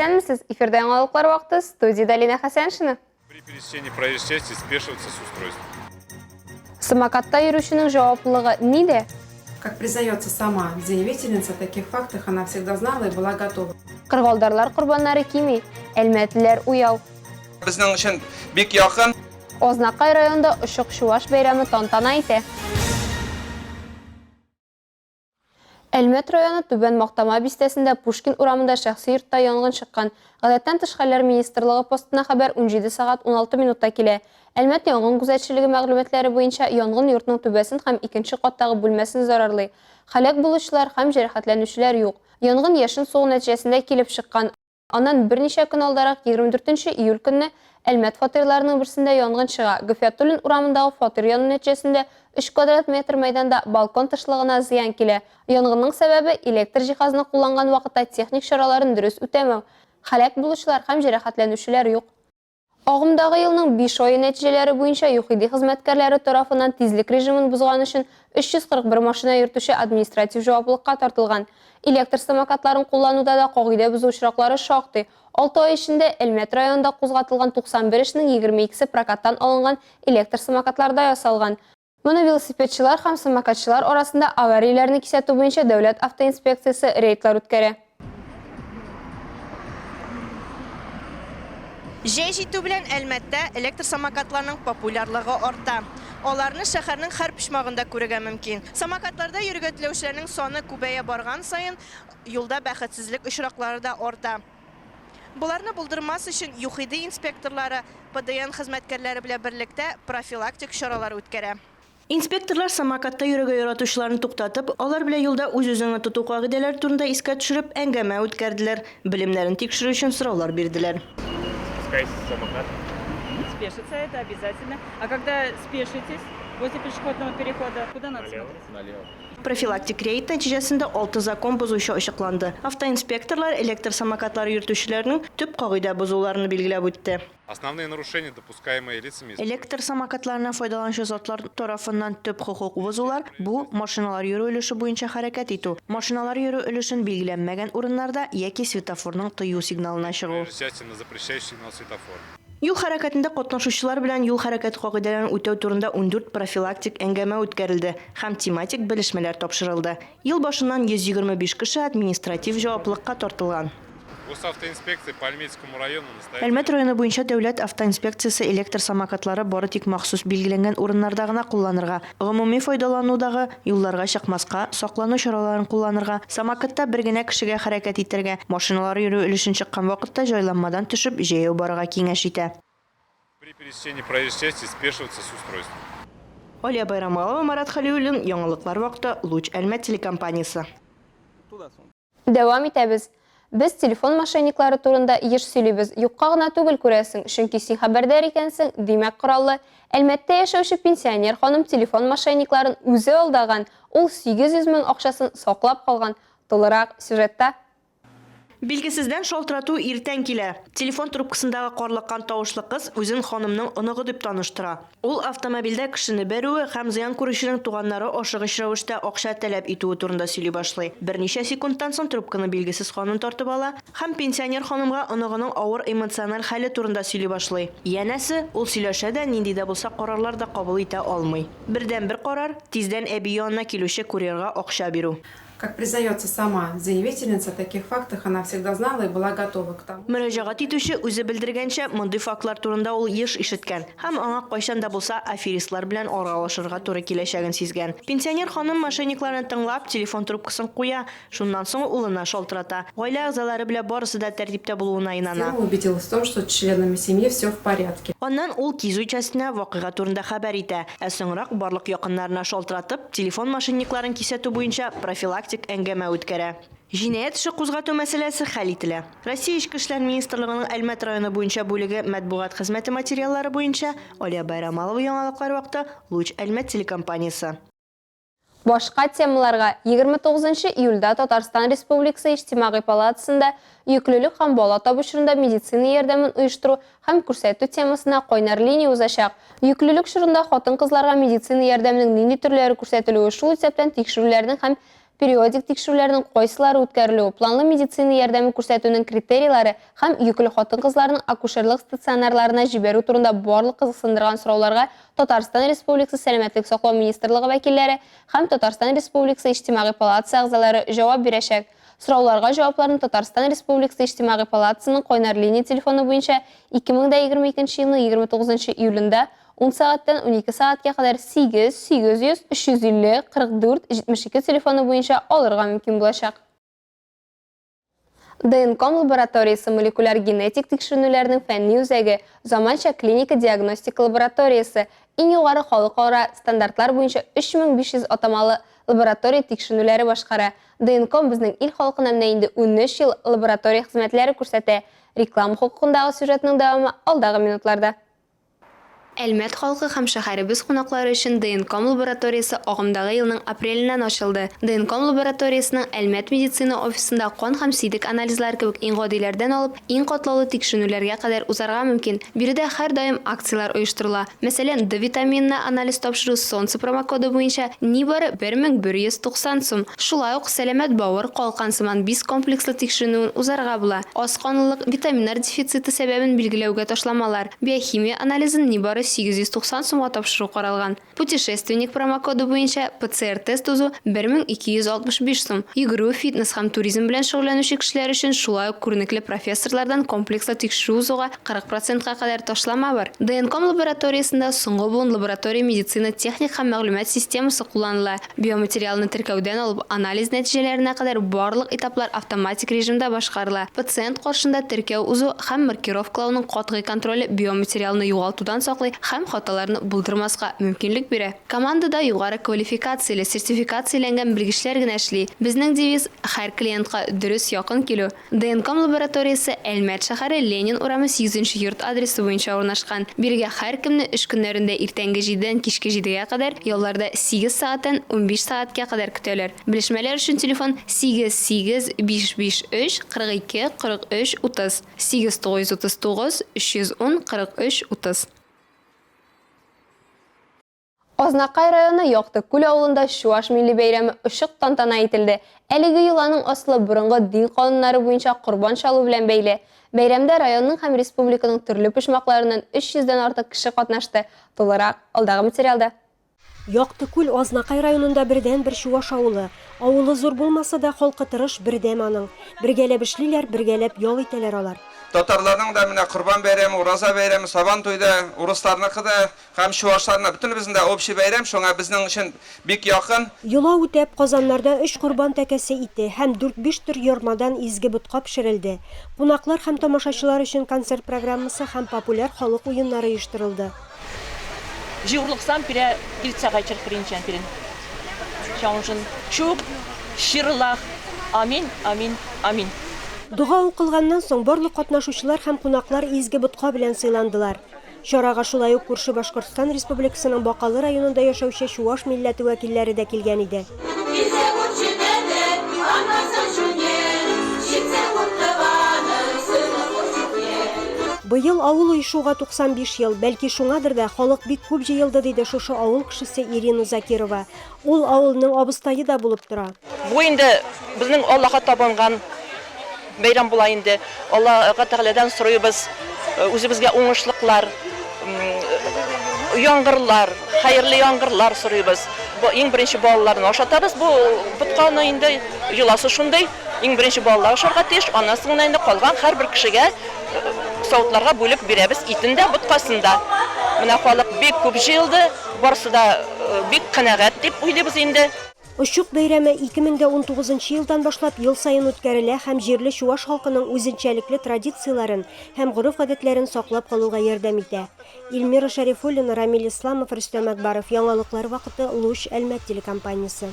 Исәнмесез, эфирда яңалыклар вакыты, студиядә Лина Хәсәншина. При пересечении проезжей части спешиваться с устройством. Самокатта йөрүченең җаваплылыгы нидә? Как признается сама заявительница, о таких фактах она всегда знала и была готова. Кыргалдарлар корбаннары кими, әлмәтлеләр уяу. Безнең өчен бик якын. Азнакай районында Очык чуваш бәйрәме тантана итә. Әлмәт районы Түбән Мактама бистәсендә Пушкин урамында шәхси йортта янгын чыккан. Гадәттән тыш хәлләр министрлыгы постына хәбәр 17 сәгать 16 минутта килә. Әлмәт янгын күзәтчелеге мәгълүматлары буенча, янгын йортның түбәсен һәм икенче каттагы бүлмәсен зарарлый. Һәлак булучылар һәм җәрәхәтләнүчеләр юк. Янгын яшен сугу нәтиҗәсендә килеп чыккан. Аннан берничә көн алдарак, 24 нче июль көнне, Әлмәт фатирларының берсендә янгын чыга. Гафиятуллин урамындагы фатир яну нәтиҗәсендә өч квадрат метр мәйданда балкон тышлыгына зыян килә. Янгынның сәбәбе, электр җиһазны кулланган вакытта техник чараларын дөрес үтәмәү. Һәлак булучылар һәм җәрәхәтләнүчеләр юк. Агымдагы елның биш ае нәтиҗәләре буенча ЮХИДИ хезмәткәрләре тарафыннан тизлек режимын бозган өчен 341 машина йөртүче административ җаваплылыкка тартылган. Электр самокатларын куллануда да кагыйдә бозу очраклары шактый. Алты ай эчендә Әлмәт районында кузгатылган 91 эшнең 22 се прокаттан алынган электр самокатларда ясалган. Моны велосипедчылар һәм самокатчылар арасында аварияләрне кисәтү буенча Дәүләт автоинспекциясе рейдлар үткәрә. Җәй җитү белән Әлмәттә электр самокатларның популярлыгы арта. Аларны шәһәрнең һәр почмагында күрергә мөмкин. Самокатларда йөрергә теләүчеләрнең саны күбәя барган саен, юлда бәхетсезлек очраклары да арта. Боларны булдырмас өчен ЮХИДИ инспекторлары ПДН хезмәткәрләре белән берлектә профилактик чаралар үткәрә. Инспекторлар самокатта йөрергә яратучыларны туктатып, алар белән юлда үз-үзеңне тоту кагыйдәләре турында искә төшереп, әңгәмә үткәрделәр, белемнәрен тикшерү өчен сораулар бирделәр. Спускайся с самоката. Спешиться это обязательно. А когда спешитесь возле пешеходного перехода, куда надо Налево. смотреть? Налево. Профилактик рейд нәтиҗәсендә алты закон бозучы ачыкланды. Автоинспекторлар электр самокатлары йөртүчеләрнең төп кагыйдә бозуларын билгеләп үтте. Основные нарушения, допускаемые лицами. Электр самокатларыннан файдаланучы затлар тарафыннан төп хокук бозулар, бу, машиналар йөрү өлеше буенча хәрәкәт итү, машиналар йөрү өлешен билгеләнмәгән урыннарда яки светофорның тыю сигналына чыгу. Проезжей на запрещающий сигнал светофора. Юл хәрәкәтендә катнашучылар белән юл хәрәкәте кагыйдәләрен үтәү турында ундүрт профилактик әңгәмә үткәрелде һәм тематик белешмәләр тапшырылды. Ел башыннан 125 кеше административ җаваплылыкка тартылган. Госавтоинспекция по Альметьевскому району настоятельно. Әлмәт районы буенча дәүләт автоинспекциясе электр самокатлары бары тик махсус билгеләнгән урыннарда гына кулланырга, гомуми файдаланудагы юлларга чыкмаска, саклану чараларын кулланырга, самокатта бер генә кешегә хәрәкәт итәргә, машиналар йөрү өлешен чыккан вакытта җайланмадан төшеп, җәяү барырга киңәш итә. При пересечении проезжей части спешиваться с устройством. Алия Байрамалова, Марат Хәлиуллин, Яңалыклар вакыты, Луч Әлмәт телекомпаниясе. Дәвам итәбез. Без телефон мошенниклары турында еш сөйлибез. Юкка гына түгел, күрәсең, чөнки син хәбәрдар икәнсең, димәк, кораллы. Әлмәттә яшәүче пенсионер ханым телефон мошенникларын үзе алдаган, ул 800 мең акчасын саклап калган. Тулырак, сюжетта. Билгесездән шалтырату иртән килә. Телефон трубкасындагы карлыккан тавышлы кыз үзен ханымның оныгы дип таныштыра. Ул автомобильдә кешене бәрүе һәм зыян күрүченең туганнары ашыгыч рәвештә акча таләп итүе турында сөйли башлый. Берничә секундтан соң трубканы билгесез ханым тартып ала һәм пенсионер ханымга оныгының авыр эмоциональ хәле турында сөйли башлый. Янәсе, ул сөйләшә дә, нинди дә булса карарлар да кабул итә алмый. Бердәнбер карар, тиздән әби янына килүче курьерга акча бирү. Как признается сама заявительница, о таких фактах она всегда знала и была готова к тому. Мөрәҗәгать итүче үзе белдергәнчә, мондый фактлар турында ул еш ишеткән һәм аңа кайчан да булса аферистлар белән аралашырга туры киләчәген сизгән. Пенсионер ханым мошенникларны тыңлап, телефон трубкасын куя, шуннан соң улына шалтырата. Гаилә әгъзалары белән барысы да тәртиптә булуына инана. Сделала, убедилась в том, что с членами семьи все в порядке. Аннан ул кизү частенә вакыйга турында хәбәр итә, ә соңрак барлык якыннарына шалтыратып, Телефон мошенникларын кисәтү буенча профилактик әңгәмә үткәрә. Җинаять эше кузгату мәсьәләсе хәл ителә. Россия Эчке эшләр министрлыгының Әлмәт районы буенча бүлеге матбугат хезмәте материаллары буенча Алия Байрамалова Яңалыклар вакыты, Луч Әлмәт телекомпаниясе. Башка темаларга, 29 нчы июльдә Татарстан Республикасы Иҗтимагый палатасында Йөклелек һәм бала табу чорында медицина ярдәмен оештыру һәм күрсәтү темасына кайнар линия узачак. Йөклелек чорында хатын-кызларга медицина ярдәменең нинди төрләре күрсәтелүе, шул исәптән тикшерүләрнең һәм периодик тикшерүләрнең кайсылары үткәрелүе, планлы медицина ярдәме күрсәтүнең критерийлары һәм йөкле хатын-кызларның акушерлык стационарларына җибәрү турында барлык кызыксындырган сорауларга Татарстан Республикасы Сәламәтлек саклау министрлыгы вәкилләре һәм Татарстан Республикасы Иҗтимагый палатасы әгъзалары җавап бирәчәк. Сорауларга җавапларны Татарстан Республикасы Иҗтимагый палатасының кайнар линия телефоны буенча 2022 елның 29 июлендә 10 сәгатьтән 12 сәгатькә кадәр 8 800 350 44 72 телефоны буенча алырга мөмкин булачак. ДНКом лабораториясе молекуляр-генетик тикшеренүләрнең фәнни үзәге, заманча клиника-диагностика лабораториясе, иң югары халыкара стандартлар буенча 3500 атамалы лаборатория тикшеренүләре башкара. ДНКом безнең ил халкына менә инде 13 ел лаборатория хезмәтләре күрсәтә. Реклама хокукындагы сюжетның дәвамы алдагы минутларда. Әлмәт халкы һәм шәһәребез кунаклары өчен ДНКом лабораториясе агымдагы елның апреленнән ачылды. ДНКом лабораториясенең Әлмәт медицина офисында кан һәм сидек анализлары кебек иң гадиләрдән алып, иң катлаулы тикшеренүләргә кадәр узарга мөмкин. Биредә һәрдаим акцияләр оештырыла. Мәсәлән, Д витаминына анализ тапшыру Солнце промокоды буенча нибары 1190 сум. Шулай ук сәламәт бавыр, калкан сыман биз комплекслы тикшеренүен узарга була. Аз канлылык, витаминнар дефициты сәбәбен билгеләүгә ташламалар, биохимия анализын нибары 890 сумга тапшыру каралган. Путешественник промокоды буенча ПЦР-тест узу 1265 сум. Йөгерү, фитнес һәм туризм белән шөгыльләнүче кешеләр өчен шулай ук күренекле профессорлардан комплекслы тикшерү узуга 40 процентка кадәр ташлама бар. ДНКом лабораториясендә соңгы буын лаборатория медицина техник һәм мәгълүмат системасы кулланыла. Биоматериалны теркәүдән алып анализ нәтиҗәләренә кадәр барлык этаплар автоматик режимда башкарыла. Пациент каршында теркәү узу һәм маркировкалауның катгый контроле биоматериалны югалтудан саклый һәм хаталарны булдырмаска мөмкинлек бирә. Командада югары квалификацияле, сертификацияләнгән белгечләр генә эшли. Безнең девиз, һәр клиентка дөрес якын килү. ДНКом лабораториясе Әлмәт шәһәре, Ленин урамы 8 нче йорт адресы буенча урнашкан. Бирегә һәркемне эш көннәрендә иртәнге җидедән кичке җидегә кадәр, ялларда 8 сәгатьтән 15 сәгатькә кадәр көтәләр. Белешмәләр өчен телефон 8 8 5 5 3 42 43 30, 8 939 310 43 30. Азнакай районы Якты Күл авылында чуаш милли бәйрәме Очык тантана ителде. Әлеге йоланың асылы борынгы дин кануннары буенча корбан чалу белән бәйле. Бәйрәмдә районның һәм республиканың төрле почмакларыннан 300 дән артык кеше катнашты. Тулырак, алдагы материалда. Якты Күл, Азнакай районында бердәнбер чуаш авылы. Авылы зур булмаса да, халкы тырыш, бердәм аның. Бергәләп эшлиләр, бергәләп ял итәләр алар. Татарларның да менә Корбан бәйрәме, Ураза бәйрәме, Сабан туе да, урысларныкы да, Һәм чуашларны, бөтенебезнең дә общий бәйрәм, шуңа безнең өчен бик якын. Йола үтәп, казаннарда өч корбан тәкәсе ите һәм дүрт-биш төр ярмадан изге ботка пешерелде. Кунаклар һәм тамашачылар өчен концерт программасы һәм популяр халык уеннары оештырылды. Җырлыксам пирә илтсә кайчыр хринчән пирен. Чауншын чук, чирлах, амин, амин, амин. Дога укылганнан соң, барлык катнашучылар һәм кунаклар изге ботка белән сыйландылар. Чарага шулай ук күрше Башкортстан Республикасының Бакалы районында яшәүче чуаш милләте вәкилләре дә килгән иде. Быел авыл оешуга 95 ел, бәлки шуңадыр да, халык бик күп җыелды, диде шушы авыл кешесе Ирина Закирова. Ул авылның абыстае да булып тора. Бу инде безнең Аллага табынган Бәйрәм була инде. Аллага Тәгаләдән сорыйбыз, үзебезгә уңышлыклар, яңгырлар, хәерле яңгырлар сорыйбыз. Иң беренче балаларны ашатабыз. Бу ботканы инде йоласы шундый. Иң беренче балалар ашарга тиеш, аннан соң гына инде калган һәрбер кешегә савытларга бүлеп бирәбез итен дә, боткасын да. Менә халык бик күп җыелды, барысы да бик канәгать дип уйлыйбыз инде. Очук бәйрәме 2019 нчы елдан башлап ел саен үткәрелә һәм җирле чуаш халкының үзенчәлекле традицияләрен һәм гореф-гадәтләрен саклап калуга ярдәм итә. Эльмира Шәрифуллина, Рамил Исламов, Рөстәм Әкбаров, Яңалыклар вакыты, Луч, Әлмәт телекомпаниясе.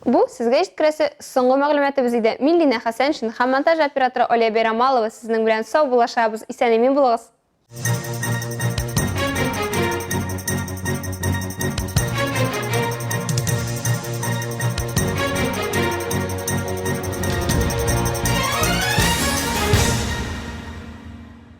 Бу сезгә җиткерәсе соңгы мәгълүматыбыз иде. Мин Линә Хәсәншин һәм монтаж операторы Алия Бәйрамалова сезнең белән саубуллашабыз. Исән-имин булыгыз!